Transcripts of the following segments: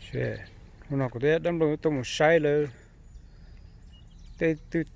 Hnub no kuv twb dab nplooj tuaj mus saib lawv tej tub,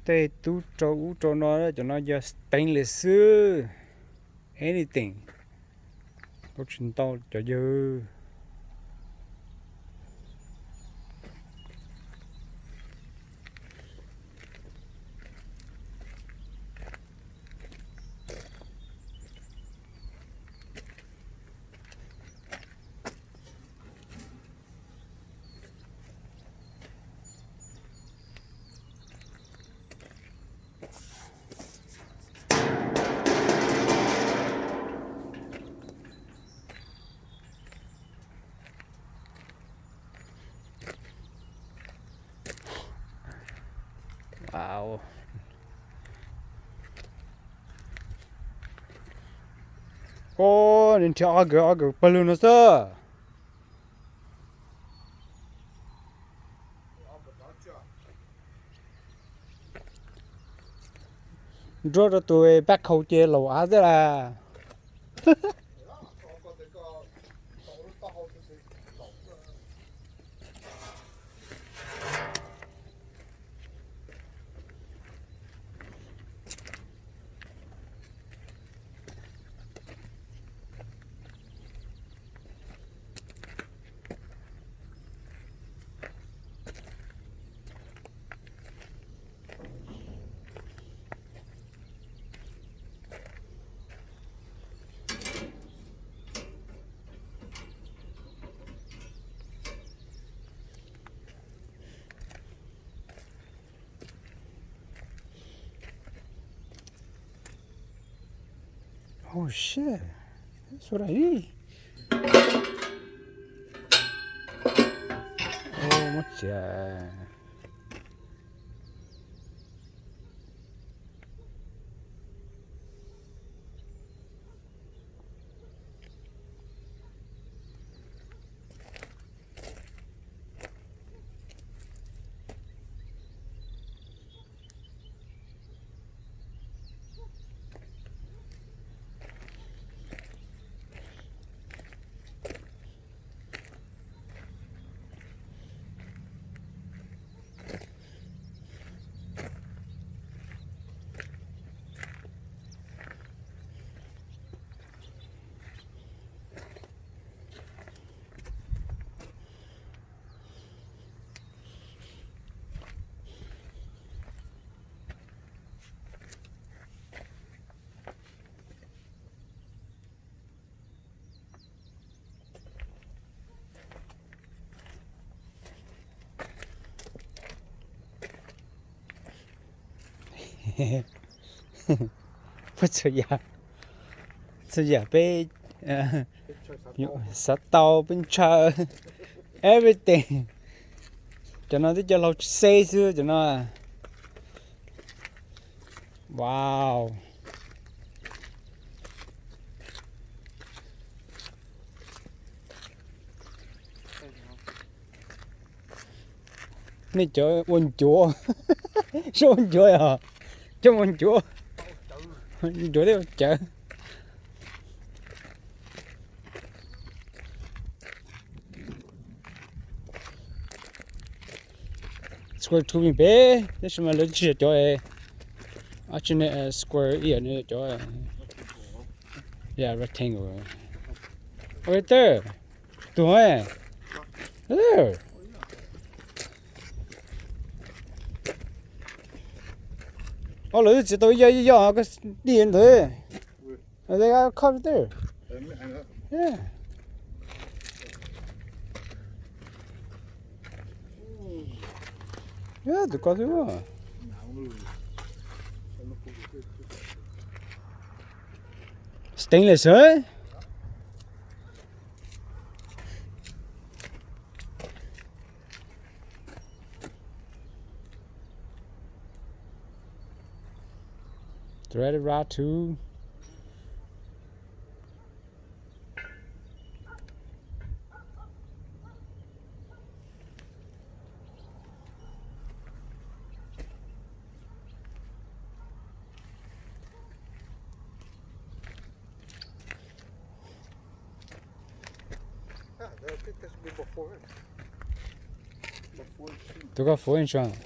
tej tub rau ub rau no, cov no yog stainless xwb. Anything, tau tsis ntau cov yawg. Koj nrhiav auger, auger pawg lug no xwb. Nrog rau tus backhoe ces laus av xwb las. Oh shit. That's what I need. Oh, muab txiav. Puas txhua yam, txhua yam peb xav tau, peb ntshaw, everything. Cov no twb cov laug xeb xwb cov no. Wow. Nej cov ua ncuav, sib ua ncuav os, coj ua ncuav, ncuav thiab ua cawv. Square tubing peb, tab sis mas lawv tsis yog cov, square, ib yam li cov, yeah, rectangle. Right there. Tuag. Ob lawv twb txiav tau ib yam ib yam, koj tig ntawd. They got a cut right there. Yeah. Yeah, tus ko xwb. Stainless, eh? Threaded rod too. Tus koj full insurance.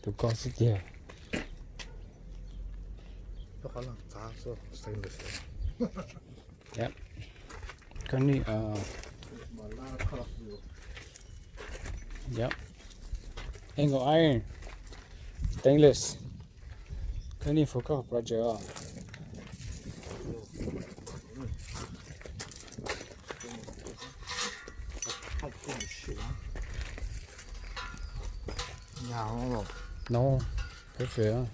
Tus koj xwb tiag. Yep. Koj nij, yep. Angle iron, stainless. Koj nij for koj project os. No, perfect.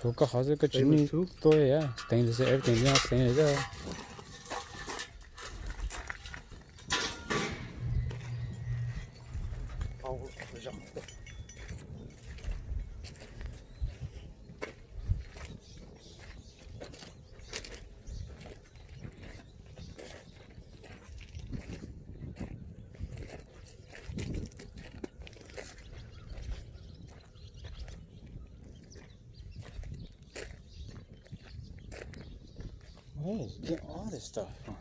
For koj qhov xwb koj tsis nij tuaj, stainless everything, stainless. Where is it getting all this stuff from?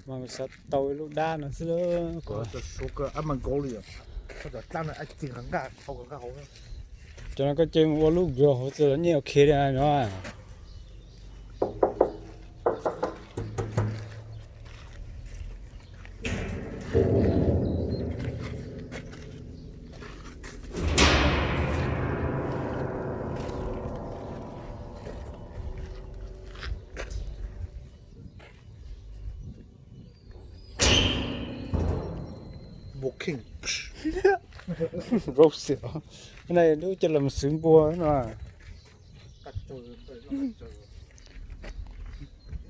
Mas xav tau ib lub dab no xwb kuv. Cov no koj cia mus ua lub gro hauv txaj los nyiaj ok li no. Npua king. Rau xiam. Qhov no lub coj los xwb npua no.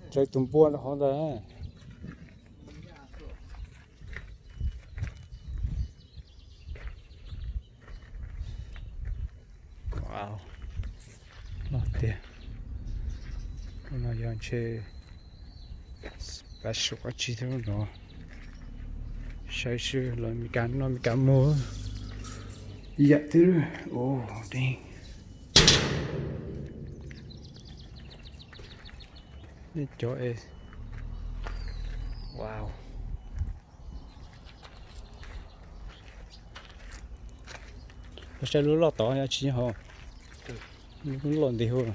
Tso tus npua rau hauv ntawd. Wow, no tiag. Lub no yog ntshe special dab tsi thiab no. Saib seb los Meskas noj Meskas mus ib yam twg. Oh, dang. Nej cov es, wow. Koj saib lub loj tod yog tsis nyob hauv. Lub loj ntev hauv.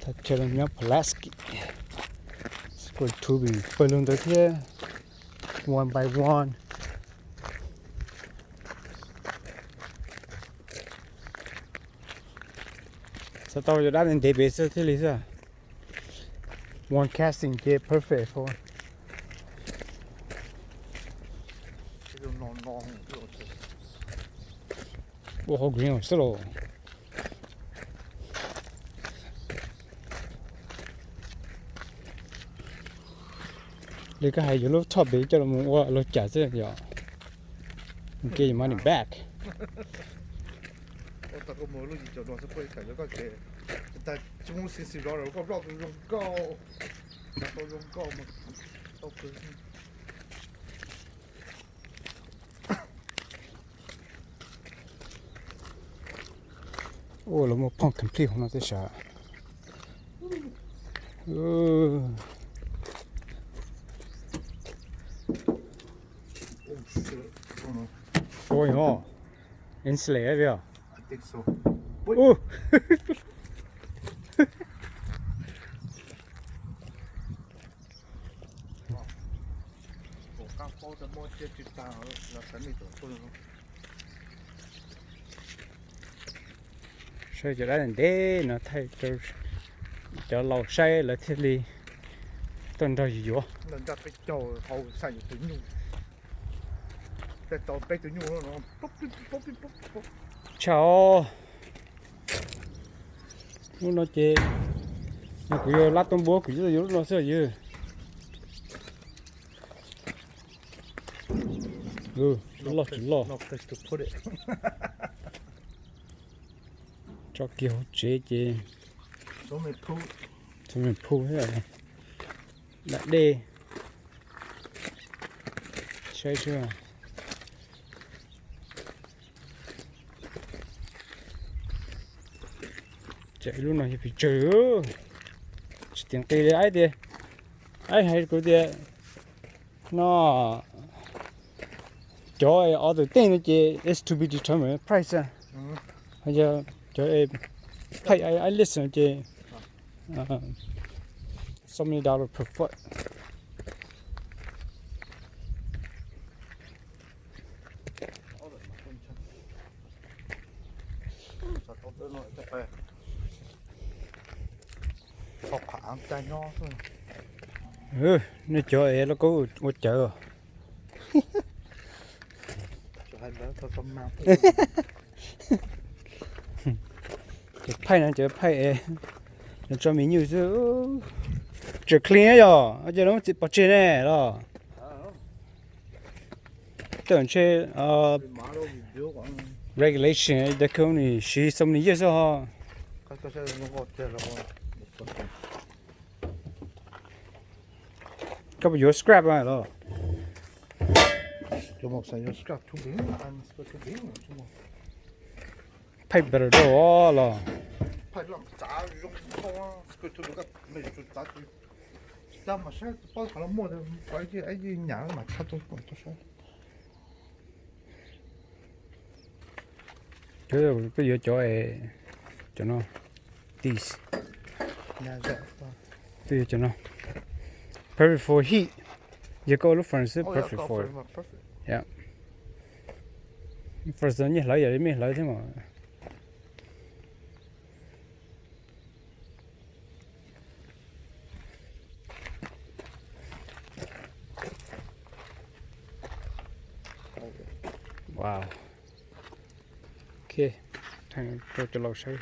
Thaj chaw los nyob Pulaski. Square tubing pawg lug ntawd thiab. One by one. Xav tau cov dab ntev ntev pem xwb thiaj li xwb. One casting ces perfect for. Ua hauv green xwb los. Li koj hais yuav lub top pem coj los mus ua lub cas xwb yom. Get your money back. Ua los muaj phooj complete hauv no thiab sav. Ua yog insulate os. Saib cov dab ntev no thaij rau cov laus saib lawv thiaj li tuaj nrog yus yuav. Tshaj os. Lub no ces, no kuv yuav lab tob npuab kuv yuav lub no xwb yog. Loj tsis loj. Tso kiag hauv tsev ces swimming pool thiab, dam dej. Saib seb. Ces lub no yog pes tsawg, tsis tias nqis li, aib tias, aib hais kuv tias no cov other thing no ces it's to be determined price. Ho yog cov phaij aib list no ces so many dollar per foot. Nej cov es lub kub ua cawv. Cov phaij no cov phaij es nws tso me nyuj xwb. Tseem clean yog ces lawv muab txiav pov tseg ne los. Tej ntshe regulation, they can only siv so many years xwb ho. Koj puas yuav scrap los? Phaij better dua los. Koj yuav cov, cov no, these, koj yuav cov no, perfect for heat. Yog koj ua lub furnace xwb, perfect for. Furnace nyiaj hlawv yog li mej hlawv thiab mas. Wow. Ok, rau cov laus saib.